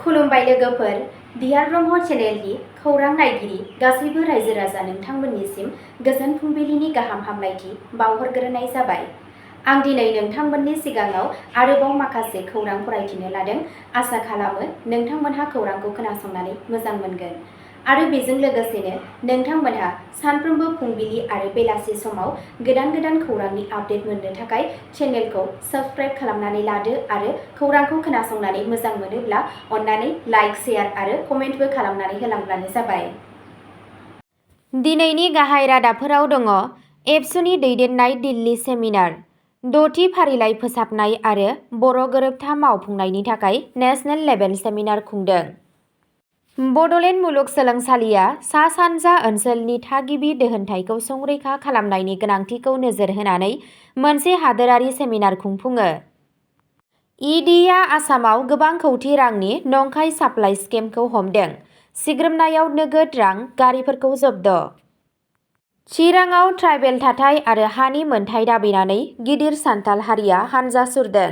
खुलुमबाय लोगोफोर, बिहार ब्रह्म चेनेलनि खौरां नायगिरि गासैबो रायजो राजा नोंथांमोननिसिम गोजोन फुंबिलिनि गाहाम हामलायथि बावहरग्रोनाय जाबाय। आं दिनै नोंथांमोननि सिगाङाव आरोबाव माखासे खौरां फरायथिनो लादों। आसा खालामो नोंथांमोनहा खौरांखौ खोनासंनानै मोजां मोनगोन आरो बेजों लोगोसेनो नोंथांमोनहा सानफ्रोमबो फुंबिलि आरो बेलासि समाव गोदान खौरांनि आपडेट मोननो थाखाय चेनेलखौ साबस्क्राइब खालामनानै लादो आरो खौरांखौ खोनासंनानै मोजां मोनोब्ला अन्नानै लाइक, शेयार आरो कमेन्टबो खालामनानै होलांब्लानो जाबाय। दिनैनि गाहाय रादाबफोराव दङ एबसुनि दैदेननाय दिल्ली सेमिनार, 6थि फारिलाइ फोसाबनाय आरो बर' गोरोबथा मावफुंनायनि थाखाय नेशनेल लेभेल सेमिनार खुंदों। बड'लेण्ड मुलुगसोलोंसालिया सा-सानजा ओनसोलनि थागिबि दोहोनथाइखौ संरैखा खालामनायनि गोनांथिखौ नोजोर होनानै मोनसे हादोरारि सेमिनार खुंफुङो। इडिआ आसामाव गोबां कौटि रांनि नंखाय साप्लाइ स्केमखौ हमदों। सिग्रोमनायाव नोगोद रां, गारिफोरखौ जब्द। चिराङाव ट्राइबेल थाथाय आरो हानि मोनथाय दाबिनानै गिदिर सान्थाल हारिया हानजा सुरदों।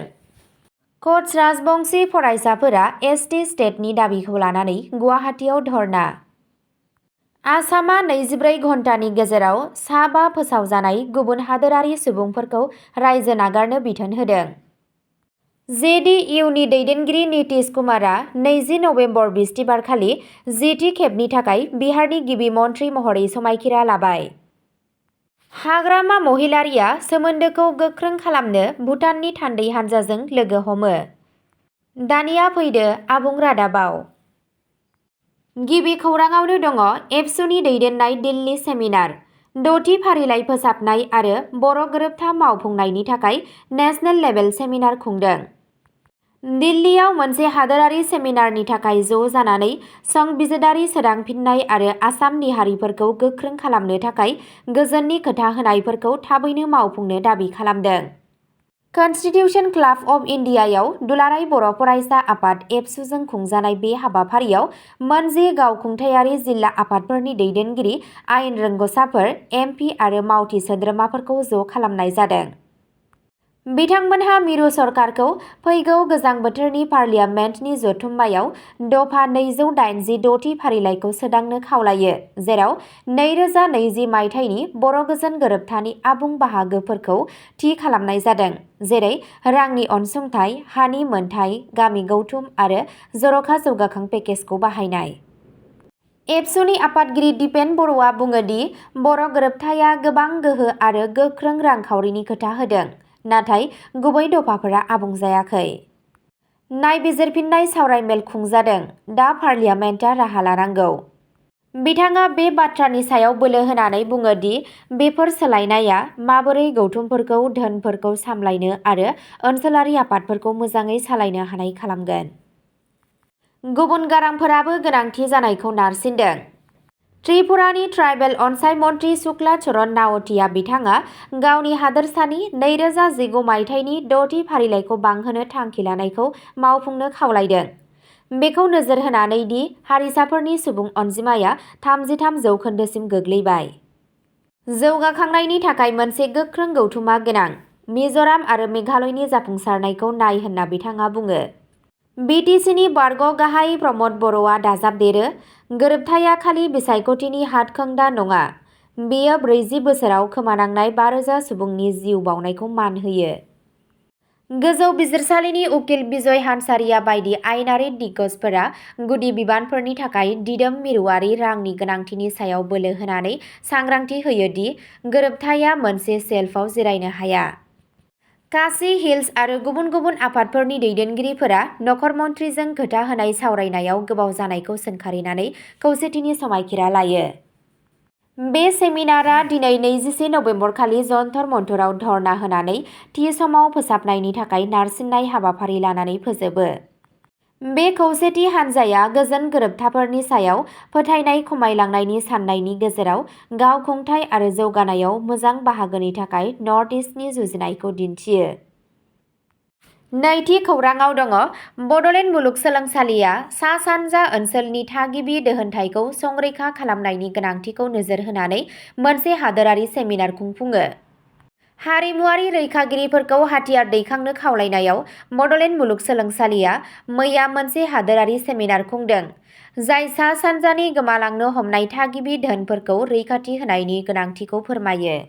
कच राजबंशी फरायसाफोरा एसटि स्टेटनि दाबिखौ लानानै गुवाहाटीआव धर्ना। आसामा 24 घन्टानि गेजेराव सा 5 फोसावजानाय गुबुन हादोरारि सुबुंफोरखौ रायजो नागारनो बिथोन होदों। जेडिइउनि दैदेनगिरि नीतीश कुमारआ 20 नबेम्बर बिस्तिबारखालि 10थि खेबनि थाखाय बिहारनि गिबि मन्थ्रि महरै समायखिरा लाबाय। हाग्रामा महिलारिया सोमोन्दोखौ गोख्रों खालामनो भुटाननि थान्दै हानजाजों लोगो हमो। दानिया फैदो आबुं रादाबाव। गिबि खौराङावनो दङ एबसुनि दैदेननाय दिल्ली सेमिनार, 6थि फारिलाइ फोसाबनाय आरो बर' गोरोबथा मावफुंनायनि थाखाय नेशनेल लेभेल सेमिनार खुंदों। दिल्लीयाव मोनसे हादोरारि सेमिनारनि थाखाय ज' जानानै संबिजिदारि सोदांफिननाय आरो आसामनि हारिफोरखौ गोख्रों खालामनो थाखाय गोजोननि खोथा होनायफोरखौ थाबैनो मावफुंनो दाबि खालामदों। कनस्टिटिउशन क्लाब अफ इन्डियायाव दुलाराय बर' फरायसा आफाद एबसुजों खुंजानाय बे हाबाफारियाव मोन10 गावखुंथायारि जिल्ला आफादफोरनि दैदेनगिरि, आयेन रोंग'साफोर, एमपि आरो मावथि सोद्रोमाफोरखौ ज' खालामनाय जादों। बिथांमोनहा मिरु सरकारखौ फैगौ गोजां बोथोरनि पार्लियामेन्टनि जथुम्मायाव दफा 286थि फारिलाइखौ सोदांनो खावलायो, जेराव 2020 मायथाइनि बर' गोजोन गोरोबथानि आबुं बाहागोफोरखौ थि खालामनाय जादों, जेरै रांनि अनसुंथाइ, हानि मोनथाय, गामि गौथुम आरो जर'खा जौगाखां पेकेजखौ बाहायनाय। एबसुनि आफादगिरि दिपेन बर'आ बुङो दि बर' गोरोबथाया गोबां गोहो आरो गोख्रों रांखावरिनि खोथा होदों, नाथाय गुबै दफाफोरा आबुं जायाखै। नायबिजिरफिननाय सावरायमेल खुंजादों, दा पार्लियामेन्टआ राहा लानांगौ। बिथाङा बे बाथ्रानि सायाव बोलो होनानै बुङो दि बेफोर सोलायनाया माबोरै गौथुमफोरखौ धोनफोरखौ सामलायनो आरो ओनसोलारि आफादफोरखौ मोजाङै सालायनो हानाय खालामगोन। गुबुन गारांफोराबो गोनांथि जानायखौ नारसिनदों। त्रिपुरानि ट्राइबेल अनसाय मन्थ्रि शुक्ला चरण नावटिया बिथाङा गावनि हादोरसानि 2015 मायथाइनि 6थि फारिलाइखौ बांहोनो थांखि लानायखौ मावफुंनो खावलायदों। बेखौ नोजोर होनानै दि हारिसाफोरनि सुबुं अनजिमाया 33 जौखोन्दोसिम गोग्लैबाय। जौगाखांनायनि थाखाय मोनसे गोख्रों गौथुमा गोनां। मिज'राम आरो मेघालयनि जाफुंसारनायखौ नाय होनना बिथाङा बुङो। बिटिसिनि बारग' गाहाय प्रमद बर'आ दाजाबदेरो, गोरोबथाया खालि बिसायख'थिनि हातखोंदा नङा, बेयो 40 बोसोराव खोमानांनाय 5,000 सुबुंनि जिउ बाउनायखौ मान होयो। गोजौ बिजिरसालिनि उकिल बिजय हानसारिया बायदि आयेनारि दिग्गजफोरा गुदि बिबानफोरनि थाखाय दिदोम मिरुआरि रांनि गोनांथिनि सायाव बोलो होनानै सांग्रांथि होयो दि गोरोबथाया मोनसे शेल्फआव जिरायनो हाया। कासी हिल्स आरो गुबुन आफादफोरनि दैदेनगिरिफोरा नखर मन्थ्रिजों खोथा होनाय सावरायनायाव गोबाव जानायखौ सोंखारिनानै खौसेथिनि समायखिरा लायो। बे सेमिनारआ दिनै 21 नबेम्बरखालि जन्तर मन्तराव धर्ना होनानै थि समाव फोसाबनायनि थाखाय नारसिननाय हाबाफारि लानानै फोजोबो। बे खौसेथि हान्जाया गोजोन गोरोबथाफोरनि सायाव फोथायनाय खमायलांनायनि साननायनि गेजेराव गावखुंथाय आरो जौगानायाव मोजां बाहागोनि थाखाय नर्थ इस्टनि जुजिनायखौ दिन्थियो। नैथि खौराङाव दङ बड'लेण्ड मुलुगसोलोंसालिया सा-सानजा ओनसोलनि थागिबि दोहोनथाइखौ संरैखा खालामनायनि गोनांथिखौ नोजोर होनानै मोनसे हादोरारि सेमिनार खुंफुङो। हारिमुआरि रैखागिरिफोरखौ हाथियार दैखांनो खावलायनायाव बड'लेण्ड मुलुगसोलोंसालिया मैया मोनसे हादोरारि सेमिनार खुंदों, जाय सा सानजानि गोमालांनो हमनाय थागिबि धोनफोरखौ रैखाथि होनायनि गोनांथिखौ फोरमायो।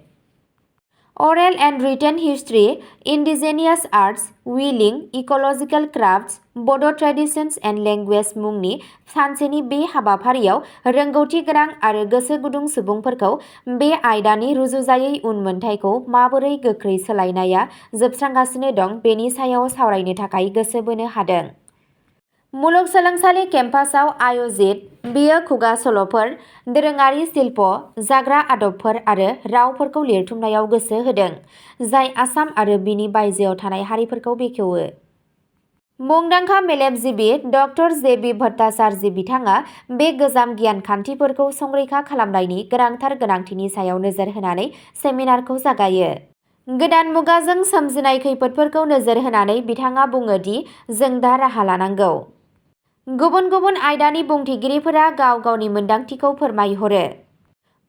Oral and written history, indigenous arts, विलिं, ecological crafts, Bodo' traditions and language मुंनि सानसेनि बे हाबाफारियाव रोंगौथि गोनां आरो गोसो गुदुं सुबुंफोरखौ बे आयदानि रुजुजायै उनमोनथाइखौ माबोरै गोख्रै सोलायनाया जोबस्रांगासिनो दं बेनि सायाव सावरायनो थाखाय गोसो बोनो हादों। मुलुगसोलोंसालि केम्पासआव आयोजित बेयो खुगा सल'फोर, दोरोङारि शिल्प, जाग्रा आदबफोर आरो रावफोरखौ लिरथुमनायाव गोसो होदों, जाय आसाम आरो बिनि बायजोआव थानाय हारिफोरखौ बेखेवो। मुंदांखा मेलेमजिबि डक्टर जे.बि. भट्टाचार्य बिथाङा बे गोजाम गियान खान्थिफोरखौ संरैखा खालामनायनि गोनांथार गोनांथिनि सायाव नोजोर होनानै सेमिनारखौ जागायो। गोदान मुगाजों सोमजिनाय खैफोदफोरखौ नोजोर होनानै बिथाङा बुङो दि जों दा राहा लानांगौ। गुबुन गुबुन आयदानि बुंथिगिरिफोरा गाव गावनि मोन्दांथिखौ फोरमायहरो।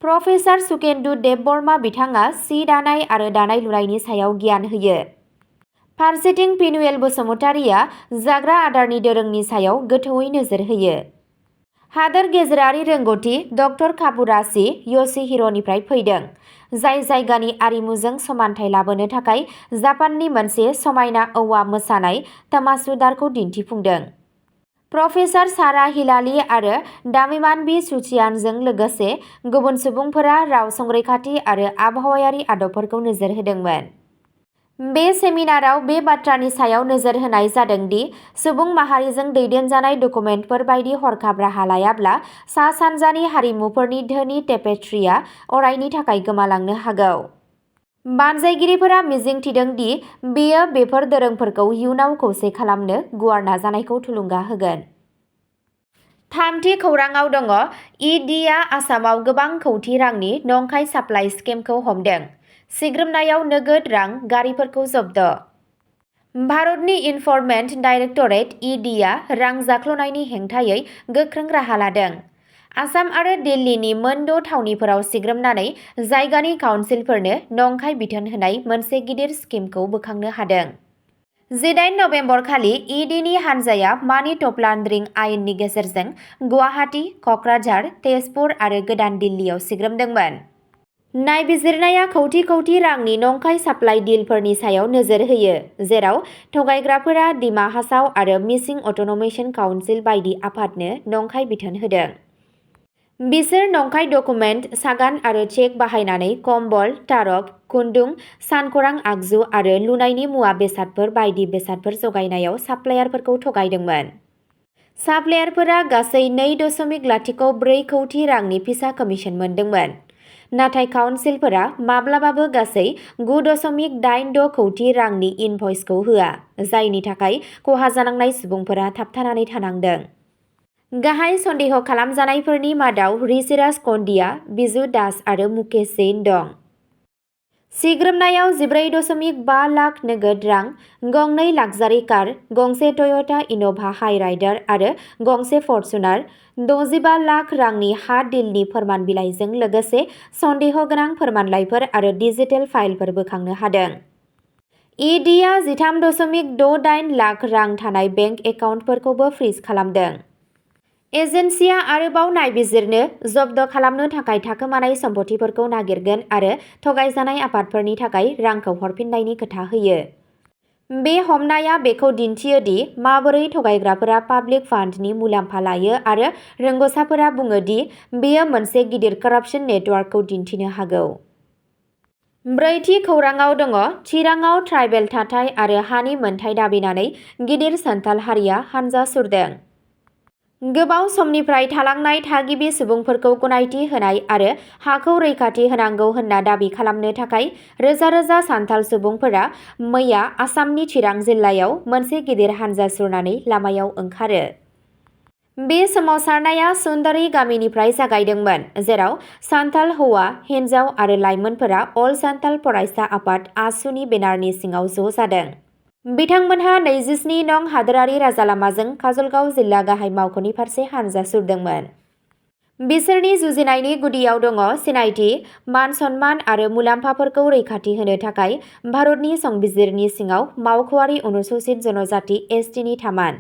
प्रफेसार सुकेन्दु देबबर्मा बिथाङा सि दानाय आरो दानाय लुनायनि सायाव गियान होयो। फारसेथिं पिनुएल बसुमतारिया जाग्रा आदारनि दोरोंनि सायाव गोथौवै नोजोर होयो। हादोर गेजेरारि रोंग'थि डक्टर काबुराशि य'शिहिर'निफ्राय फैदों, जाय जायगानि आरिमुजों समानथाय लाबोनो थाखाय जापाननि मोनसे समायना औवा मोसानाय तमासुदारखौ दिन्थिफुंदों। प्रफेसार सारा हिलाली आरो दामिमानबि सुचियानजों लोगोसे गुबुन सुबुंफोरा राव संरैखाथि आरो आबहावायारि आदबफोरखौ नोजोर होदोंमोन। बे सेमिनाराव बे बाथ्रानि सायाव नोजोर होनाय जादों दि सुबुं माहारिजों दैदेनजानाय डकुमेन्टफोर बायदि हरखाब राहा लायाब्ला सा सानजानि हारिमुफोरनि धोनि टेपेस्ट्रिया अरायनि थाखाय गोमालांनो हागौ। बानजायगिरिफोरा मिजिंथिदों दि बेयो बेफोर दोरोंफोरखौ इयुनाव खौसे खालामनो गुवार नाजानायखौ थुलुंगा होगोन। थामथि खौरांआव दङ इ डि आ आसामाव गोबां कौटि रांनि नंखाय साप्लाइ स्केमखौ हमदों, सिग्रोमनायाव नोगोद रां गारिफोरखौ जब्द। भारतनि इनफरमेन्ट डाइरेक्टरेट इ डि आ रां जाख्ल'नायनि हेंथायै गोख्रों राहा लादों। आसाम आरो दिल्लीनि मोन' थावनिफोराव सिग्रोमनानै जायगानि काउन्सिलफोरनो नंखाय बिथोन होनाय मोनसे गिदिर स्किमखौ बोखांनो हादों। 18 नबेम्बर खालि इ डि नि हानजाया मानि टप-लान्ड्रिं आयेननि गेजेरजों गुवाहाटी, कक्राझार, तेजपुर आरो गोदान दिल्लीयाव सिग्रोमदोंमोन। नायबिजिरनाया कौटि कौटि रांनि नंखाय साप्लाइ डिलफोरनि सायाव नोजोर होयो, जेराव थगायग्राफोरा दिमा हासाव आरो मिसिं अट'न'मेसन काउन्सिल बायदि आफादनो नंखाय बिथोन होदों। बिसोर नंखाय डकुमेन्ट, सागान आरो चेक बाहायनानै कम्बल, टारफ, खुन्दुं, सानखरां आगजु आरो लुनायनि मुवा बेसादफोर बायदि बेसादफोर जगायनायाव साप्लायारफोरखौ थगायदोंमोन। साप्लायारफोरा गासै 2.04 कौटि रांनि फिसा कमिसन मोनदोंमोन, नाथाय काउन्सिलफोरा माब्लाबाबो गासै 9.86 कौटि रांनि इनभ'इसखौ होआ, जायनि थाखाय खहा जानांनाय सुबुंफोरा थाबथानानै थानांदों। गाहाय सन्देह खालामजानायफोरनि मादाव ऋषिराज कन्डिया, बिजु दास आरो मुकेश जैन दं। सिग्रोमनायाव 14.5 लाख नोगोद रां, गंनै लाक्जारि कार, गंसे टय'टा इन'भा हाइराइडार आरो गंसे फर्चुनार, 65 लाख रांनि हा डिलनि फोरमान बिलाइजों लोगोसे सन्देह गोनां फोरमानलाइफोर आरो डिजिटेल फाइलफोर बोखांनो हादों। इ डि आ 13.68 लाख रां थानाय बेंक एकाउन्टफोरखौबो फ्रिज खालामदों। एजेन्सिआ आरोबाव नायबिजिरनो, जब्द खालामनो थाखाय थाखोमानाय सम्पथिफोरखौ नागिरगोन आरो थगायजानाय आफादफोरनि थाखाय रांखौ हरफिन्नायनि खोथा होयो। बे हमनाया बेखौ दिन्थियो दि माबोरै थगायग्राफोरा पाब्लिक फान्डनि मुलाम्फा लायो आरो रोंग'साफोरा बुङो दि बेयो मोनसे गिदिर कारापसन नेटवार्कखौ दिन्थिनो हागौ। ब्रैथि खौरांआव दङ चिराङाव ट्राइबेल थाथाय आरो हानि मोनथाय दाबिनानै गिदिर सान्थाल हारिया हानजा सुरदों। गोबाव समनिफ्राय थालांनाय थागिबि सुबुंफोरखौ गनायथि होनाय आरो हाखौ रैखाथि होनांगौ होनना दाबि खालामनो थाखाय रोजा रोजा सान्थाल सुबुंफोरा मैया आसामनि चिरां जिल्लायाव मोनसे गिदिर हानजा सुरनानै लामायाव ओंखारो। बे सोमावसारनाया सुन्दरी गामिनिफ्राय जागायदोंमोन, जेराव सान्थाल हौवा, हिन्जाव आरो लाइमोनफोरा अल सान्थाल फरायसा आफाद आसुनि बेनारनि सिङाव ज' जादों। बिथांमोनहा 27 नं हादोरारि राजालामाजों काजलगांव जिल्ला गाहाय मावख'नि फारसे हानजा सुरदोंमोन। बिसोरनि जुजिनायनि गुदियाव दङ सिनायथि, मान सन्मान आरो मुलाम्फाफोरखौ रैखाथि होनो थाखाय भारतनि संबिजिरनि सिङाव मावख'आरि अनुसूचित जनजाति एसटिनि थामान।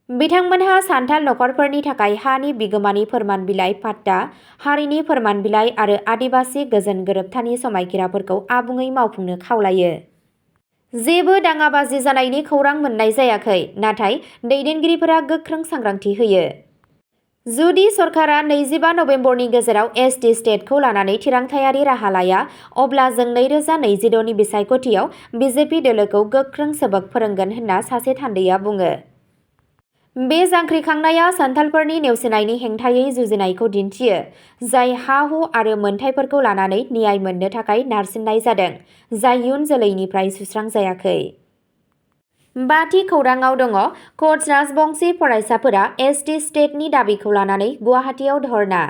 बिथांमोनहा सान्थाल नखरफोरनि थाखाय हानि बिगोमानि फोरमान बिलाइ पाट्टा, हारिनि फोरमान बिलाइ आरो आदिबासि गोजोन गोरोबथानि समायखिराफोरखौ आबुङै मावफुंनो खावलायो। जेबो दाङाबाजि जानायनि खौरां मोननाय जायाखै, नाथाय दैदेनगिरिफोरा गोख्रों सांग्रांथि होयो। जुदि सरकारा 25 नबेम्बरनि गेजेराव एसटि स्टेटखौ लानानै थिरांथायारि राहा लाया, अब्ला जों 2022नि बिसायख'थियाव बिजेपि दोलोखौ गोख्रों सोबोक फोरोंगोन होनना सासे थान्दैआ बुङो। बे जांख्रिखांनाया सान्थालफोरनि नेवसिनायनि हेंथायै जुजिनायखौ दिन्थियो, जाय हा-हु आरो मोनथायफोरखौ लानानै न्याय मोननो थाखाय नारसिननाय जादों, जाय इयुन जोलैनिफ्राय सुस्रांजायाखै। 5थि खौराङाव दङ क'च राजबंशी फरायसाफोरा एसटि स्टेटनि दाबिखौ लानानै गुवाहाटीआव धर्ना।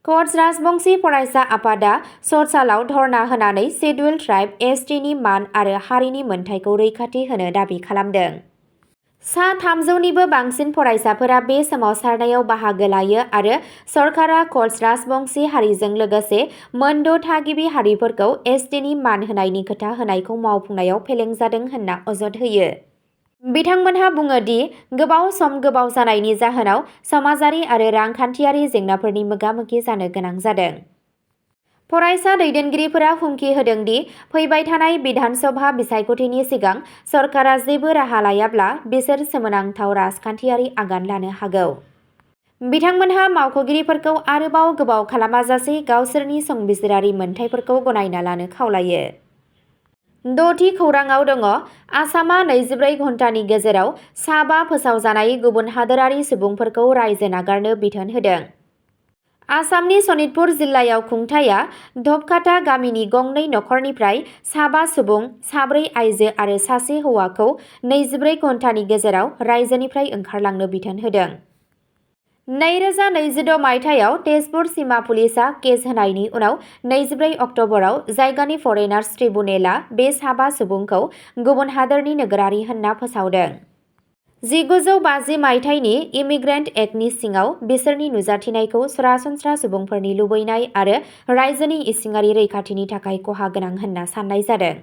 क'च राजबंशी फरायसा आफादआ सतसालाव धर्ना होनानै सिडुल ट्राइब एसटिनि मान आरो हारिनि मोनथायखौ रैखाथि होनो दाबि खालामदों। सा 300निबो बांसिन फरायसाफोरा बे सोमावसारनायाव बाहागो लायो आरो सरकारा क'च राजबंशी हारिजों लोगोसे मोन 6 थागिबि हारिफोरखौ एसटिनि मान होनायनि खोथा होनायखौ मावफुंनायाव फेलें जादों होनना अजद होयो। बिथांमोनहा बुङो दि गोबाव सम गोबाव जानायनि जाहोनाव समाजारि आरो रांखान्थियारि जेंनाफोरनि मोगा-मोगि जानो गोनां जादों। फरायसा दैदेनगिरिफोरा हुमखि होदों दि फैबाय थानाय बिधान सभा बिसायख'थिनि सिगां सरकारा जेबो राहा लायाब्ला बिसोर सोमोनांथाव राजखान्थियारि आगान लानो हागौ। बिथांमोनहा मावख'गिरिफोरखौ आरोबाव गोबाव खालामाजासे गावसोरनि संबिजिरारि मोनथायफोरखौ गनायना लानो खावलायो। 6थि खौराङाव दङ आसामआ 24 घन्टानि गेजेराव सा 5 फोसावजानाय गुबुन हादोरारि सुबुंफोरखौ रायजो नागारनो बिथोन होदों। आसामनि सनितपुर जिल्लायाव खुंथायआ धबकाता गामिनि गंनै नखरनिफ्राय सा 5 सुबुं, 4 आइजो आरो सासे हौवाखौ 24 घन्टानि गेजेराव रायजोनिफ्राय ओंखारलांनो बिथोन होदों। 2026 मायथाइयाव तेजपुर सिमा पुलिसआ केस होनायनि उनाव 24 अक्ट'बराव जायगानि फरेनार्स ट्रिब्युनेलआ बे सा 5 सुबुंखौ गुबुन हादोरनि नोगोरारि होनना फोसावदों। 1950 मायथाइनि इमिग्रेन्ट एक्टनि सिङाव बिसोरनि नुजाथिनायखौ सरासनस्रा सुबुंफोरनि लुबैनाय आरो रायजोनि इसिङारि रैखाथिनि थाखाय खहा गोनां होनना साननाय जादों।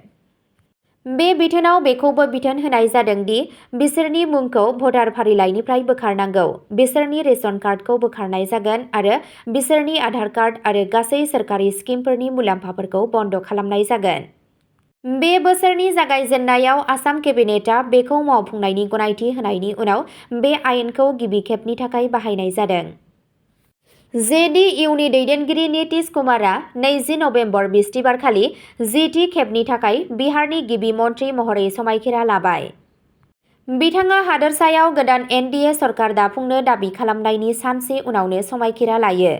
बे बिथोनाव बेखौबो बिथोन होनाय जादों दि बिसोरनि मुंखौ भटार फारिलाइनिफ्राय बोखारनांगौ, बिसोरनि रेशन कार्डखौ बोखारनाय जागोन आरो बिसोरनि आधार कार्ड आरो गासै सोरखारि स्किमफोरनि मुलाम्फाफोरखौ बन्द खालामनाय जागोन। बे बोसोरनि जागायजेन्नायाव आसाम केबिनेटआ बेखौ मावफुंनायनि गनायथि होनायनि उनाव बे आयेनखौ गिबि खेबनि थाखाय बाहायनाय जादों। जेडिइउनि दैदेनगिरि नीतीश कुमारआ 20 नबेम्बर बिस्तिबारखालि 10थि खेबनि थाखाय बिहारनि गिबि मन्थ्रि महरै समायखिरा लाबाय। बिथाङा हादोरसायाव गोदान एनडिए सरकार दाफुंनो दाबि खालामनायनि सानसे उनावनो समायखिरा लायो।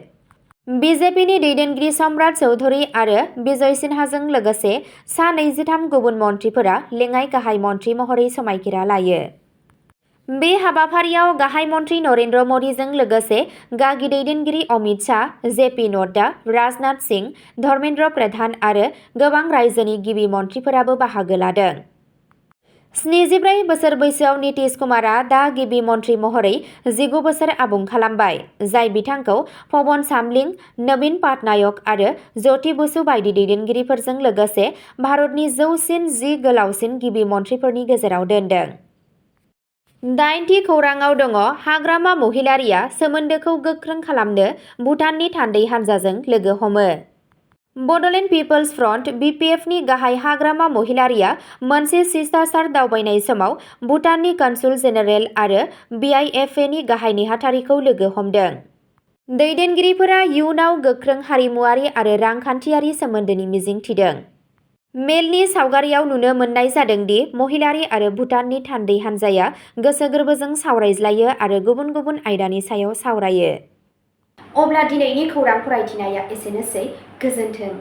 बिजेपिनि दैदेनगिरि सम्राट चौधुरी आरो विजय सिन्हाजों लोगोसे सा 23 गुबुन मन्थ्रिफोरा लेङाइ गाहाय मन्थ्रि महरै समायखिरा लायो। बे हाबाफारियाव गाहाय मन्थ्रि नरेन्द्र मदिजों लोगोसे गागि दैदेनगिरि अमित शाह, जेपि नड्डा, राजनाथ सिंह, धर्मेन्द्र प्रधान आरो गोबां रायजोनि गिबि मन्थ्रिफोराबो बाहागो लादों। 74 बोसोर बैसोआव नीतीश कुमारआ दा गिबि मन्थ्रि महरै 19 बोसोर आबुं खालामबाय, जाय बिथांखौ पवन सामलिं, नवीन पाटनायक आरो ज्योति बसु बायदि दैदेनगिरिफोरजों लोगोसे भारतनि 10 गोलावसिन गिबि मन्थ्रिफोरनि गेजेराव दोनदों। 8थि खौराङाव दङ हाग्रामा महिलारीआ सोमोन्दोखौ गोख्रों खालामनो भुटाननि थान्दै हानजाजों लोगो हमो। बड'लेण्ड पिपल्स फ्रन्ट (BPF)नि गाहाय हाग्रामा महिलारीआ मोनसे शिष्टाचार दावबायनाय समाव भुटाननि कनसुल जेनेरेल आरो BIFAनि गाहाय नेहाथारिखौ लोगो हमदों। दैदेनगिरिफोरा इयुनाव गोख्रों हारिमुआरि आरो रांखान्थियारि सोमोन्दोनि मिजिं थिदों। मेलनि सावगारियाव नुनो मोननाय जादों दि महिलारी आरो भुटाननि थान्दै हानजाया गोसो गोरबोजों सावरायज्लायो आरो गुबुन गुबुन आयदानि सायाव सावरायो। अब्ला दिनैनि खौरां फरायथिनाया एसेनोसै। गोजोन्थों।